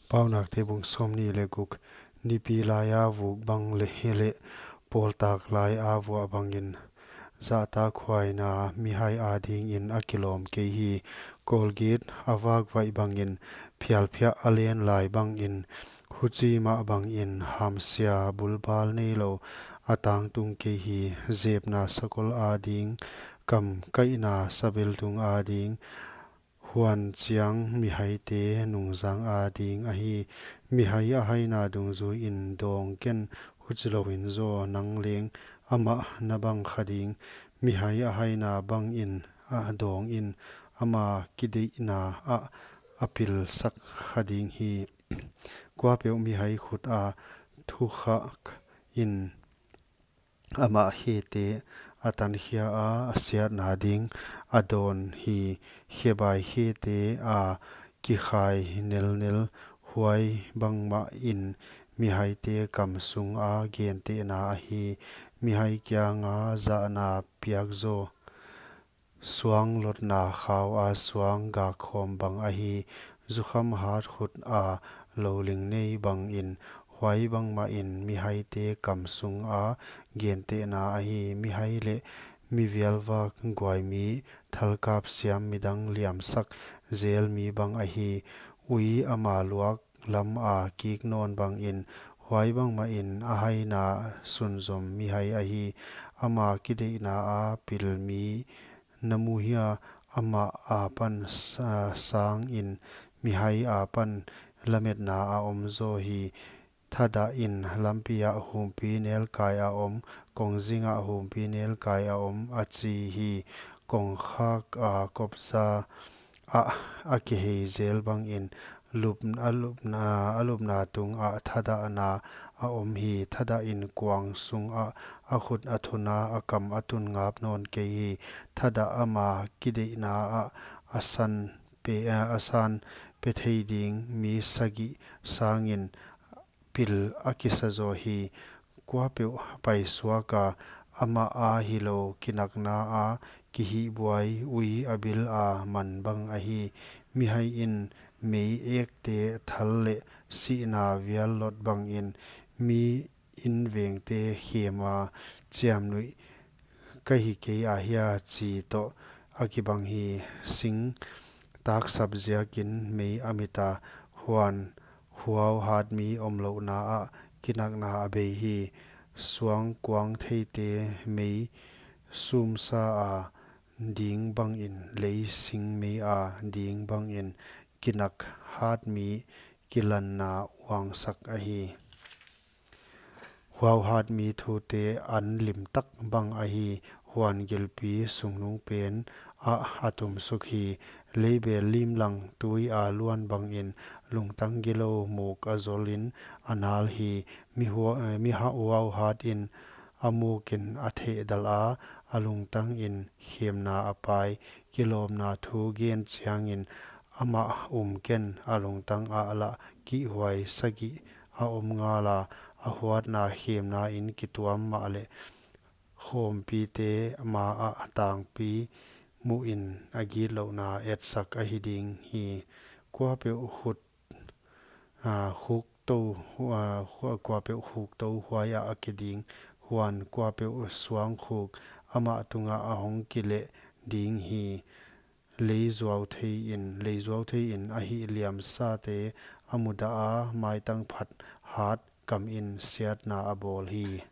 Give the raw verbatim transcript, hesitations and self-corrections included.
Paunakte bung sawmnih leh guk. Nipi laia vuk bang leh hileh, pawltak laia vuah bangin, zahtakhuaina mihai adingin a kilawm kei hi. Kawlgit a vakvaih bangin, phialphiah a len lai bangin, huchi mah bangin hamsia bulbal neilou a tangtung kei hi. Zepna sakol ading, kam kaihna sabeltung ading, huan chiang mihaite nungzang ading ahi. Mihai a haina dungzuiin dawng ken, huchilouin zaw nang leng amah na bang kha ding. Mihai a haina bangin a dawngin, ama kideihna ah a pilsak kha ding hi. Kuapeuh mihai khut a thukhak in, amah khete a tankhia a, a siatna ding a dawn hi. Khebai khete a kikhai nelnel, huai bangmahin mihaite kam sunga gentehna ahi. Mihai kianga zahna piak zaw, suang lotna khaua suang gakkhawm bang ahi. Zukham hat khut a louling nei bangin, huai bangmahin mihaite kam sunga gentehna ahi. Mihai leh mivialvak guaimi, thalkap siam midang liamsak zel mi bang ahi. Ui ama luak lama kik nawn bangin, huai bangmahin a haina sunzom mihai ahi. Ama kideihna a pil mi na mu hia? Amah apan sa-, sangin mihai apan lametna a om zaw hi. Thadahin lampi ah humpi nelkai a om, kongzing ah humpi nelkai a om, a chi hi. Kongkhak a kopza ah a kihei zel bangin, lup-, a lupna, a lupna tungah thadahna a om hi. Thadahin kuang sungah a khut a thuna, a kam a tun ngap nawn kei hi. Thadah ama kideihna ah a san pe, a san pe thei ding mi sagih sangin pil a kisa zaw hi. Kuapeuh paisuak a, amah a hilou kinakna a kihihbuai, ui a bil a man bang ahi. Mihai in mei ekte thal leh sihna vial lot bangin, mi invengte khema chiamnuih ka hi kei ahia chi toh a kibang hi. Sing taksap ziakin mei a mit a, huan huauhat mi omlouhna ah kinakna a bei hi. Suang kuang theite mei sumsa a ding bangin, lei sing mei a ding bangin, kinak hat mi kilanna uangsak ahi. Huauhat mi thute an limtak bang ahi. Huan gilpi sungnung pen ah a tumsuk hi. Leibel limlang tui a luan bangin, lungtang gilou muk a zolin a nal hi. Mi hua-, mi ha-, huauhatin a mukin a thehdalh a, a lungtangin khemna a pai. Kilawmna thu gen chiangin amah um ken, a lungtang ah lah kihhuai sagih a om ngal a, a huatna khemnain kituam mahleh, khawmpite ma ah tangpi muhin a gitlouhna etsak ahi ding hi. Kuapeuh khut, a, khuktou, a, khu-, kuapeuh khuktou huai ah a ke ding, huan kuapeuh suang khuk amah tungah a hong kileh ding hi. Lei zuau theiin, lei zuau theiin a hihliamsate a mudah a, maitang phat hat kamin siatna a bawl hi.